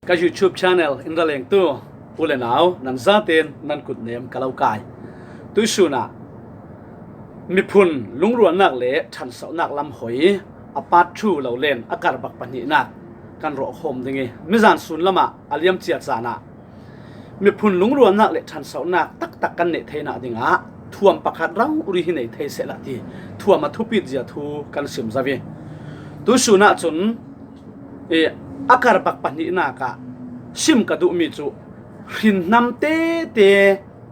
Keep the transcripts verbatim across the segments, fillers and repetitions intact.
Ka YouTube channel in ra lengtu u le nau nan zaten nan kutnem ka lo kai. Tuisunah miphun lungrualnak le ṭhansauhnak lam hoi a part two lo len a karbak pahnihnak kan rawh khawm ding i, mizan sun lamah a liam cia caan ah miphun lungrualnak le ṭhansauhnak taktak kan neih theinak dingah thuam pakhat rori hi nei thei sehlah ti thuam a thupit zia thu kan sim zo i, tuisunah cun i a karbak pahnihnak ah sim ka duhmi cu hrinhnam tete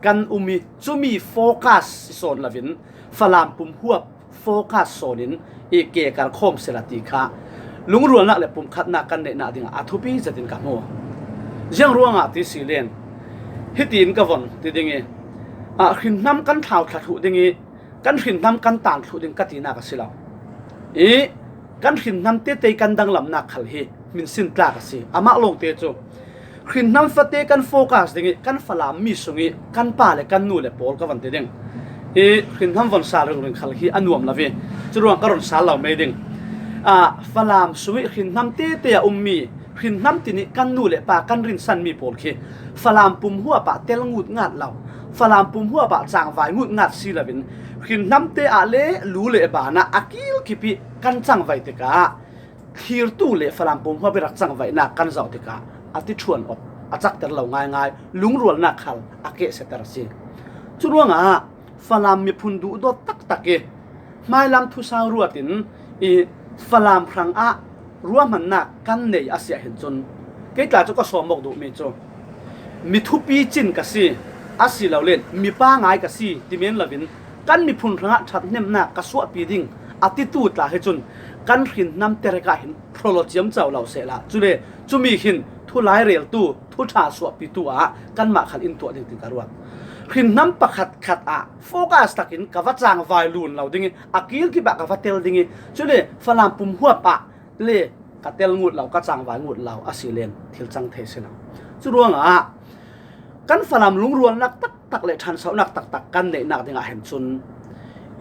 kan um i, cumi focus i sawn loin Falam pumhuap focus sawnin i ke kar khawm sehla ti kha lungrualnak le pumkhatnak kan neihnak dingah a thupi zetin ka hmu. Ziang ruangah ti si len hitiin ka von ti ding i, a, hrinhnam kan thlau thla thluh ding i kan hrinhnam kan tan thluh ding ka tinak a si lo. I kan hrinhnam tete kan danglamnak khal hi hminsin tlak a si. Amah lawngte cu hrinhnam fate kan focus ding i kan Falam mi sung i kan pa le kan nu le pawl ka von ti ding i hrinhnam von sal ringring khal hi a nuam lo i, curuang ka ron sal lo mei ding. A, Falam sung i hrinhnam tete a ummi hrinhnam tinih kan nu le pa kan rinsanmi pawl khi Falam pumhuap ah tel ngut ngat lo, Falam pumhuap ah cangvai ngut ngat si loin hrinhnamte ah le lu le banah a kilkip i kan cangvai tikah thlirtu le Falam pumhuap i rak cangvaihnak kan zoh tikah a tiṭhuan awk a cakter lo ngaingai, lungrualnak khal a kehsiater a si. Curuangah Falam miphun duhdawt taktak i hmailam thusau ruatin i Falam hrangah ruahmannak kan nei a si ahhin cun, kei tla cu ka sawm awk duhmi cu mi thupi cin ka si, asilole mi pa ngai ka si ti men loin kan miphun hrangah ṭhathnemnak ka suahpi ding a titu tla hi cun kan hrinhnam terek ah hin hrawlaw ciamco lo sehla, cule cumi hin thulaireltu, thuṭha suahpitu ah kanmah khal in tuah ding ti ka ruat. Hrinhnam pakhatkhat ah focus takin ka va cangvai lun lo ding i, a kilkip ah ka va tel ding i, cule Falam pumhuap ah le ka tel ngut lo, ka cangvai ngut lo a si len thil cang thei si lo. Curuangah kan Falam lungrualnak taktak le ṭhansauhnak taktak kan neihnak dingah hin cun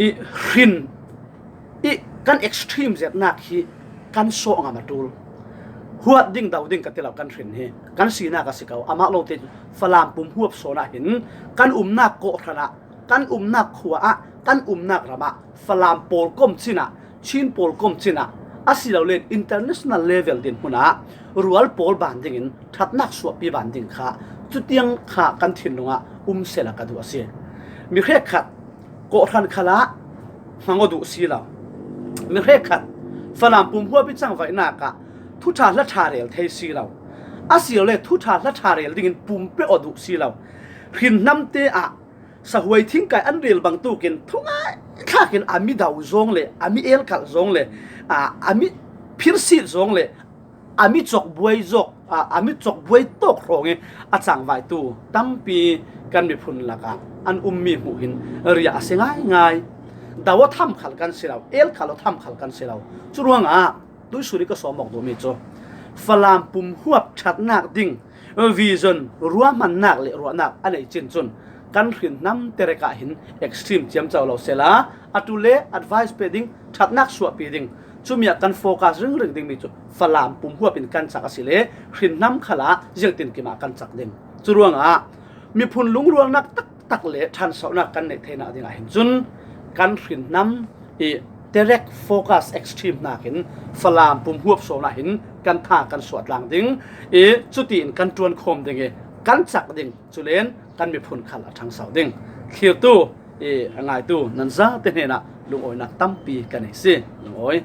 i hrin i kan extreme zetnak hi kan sawh ngam a ṭul. Huat ding, do ding ka ti lo kan hrin hi, kan sinak a si ko. Amah lawngte Falam pumhuap sawn ah hin kan umnak kawhhran ah, kan umnak khua ah, kan umnak ram ah Falam pawlkom cin ah, Chin pawlkom cin ah, asilole international level dinhmun ah rual pawl ban dingin ṭhatnak suahpi ban ding kha cutiang kha kan thinlung ah um sehla ka duh a si. Mi hrekkhat kawhhran khal ah hmang aw duh si lo. Mi hrekkhat Falam pumhuap i cangvaihnak ah thuṭha hla ṭha rel thei si lo. Asilole thuṭha hla ṭha rel dingin pumpe aw duh si lo. Hrinhnamte ah sahuai thingkai an rel bangtukin thungai thlakin a mi do zong le, a mi elkalh zong le, a, a mi phirsit zong le, a mi cawkbuai zawk, a, a mi cawkbuai tawk hrawng i a cangvaitu tampi kan miphun lakah an ummi hmuh hin riah a si ngaingai. Do aw tham khal kan si lo, elkalh aw tham khal kan si lo. Curuangah tuisun i ka sawm awk duhmi cu Falam pumhuap ṭhatnak ding vision, ruahmannak le ruahnak a nei cin cun kan hrinhnam terek ah hin extreme ciamco lo sehla, a ṭul le advice pe ding, ṭhatnak suahpi ding, cumi ah kan focus ringring dingmi cu Falam pumhuap in kan cak a si le hrinhnam khal ah ziangtinkim ah kan cak ding. Curuangah miphun lungrualnak taktak le ṭhansauhnak kan neih theinak dingah hin cun kan hrinhnam i terek focus extreme hnakin Falam pumhuap sawn ah hin kan tha kan suah tlang ding i, cutiin kan ṭuan khawm ding i kan cak ding, culen kan miphun khal a ṭhangso ding. Thlirtu i a ngaitu nan zate hnenah lungawinak tampi ka nei si. Lungawi.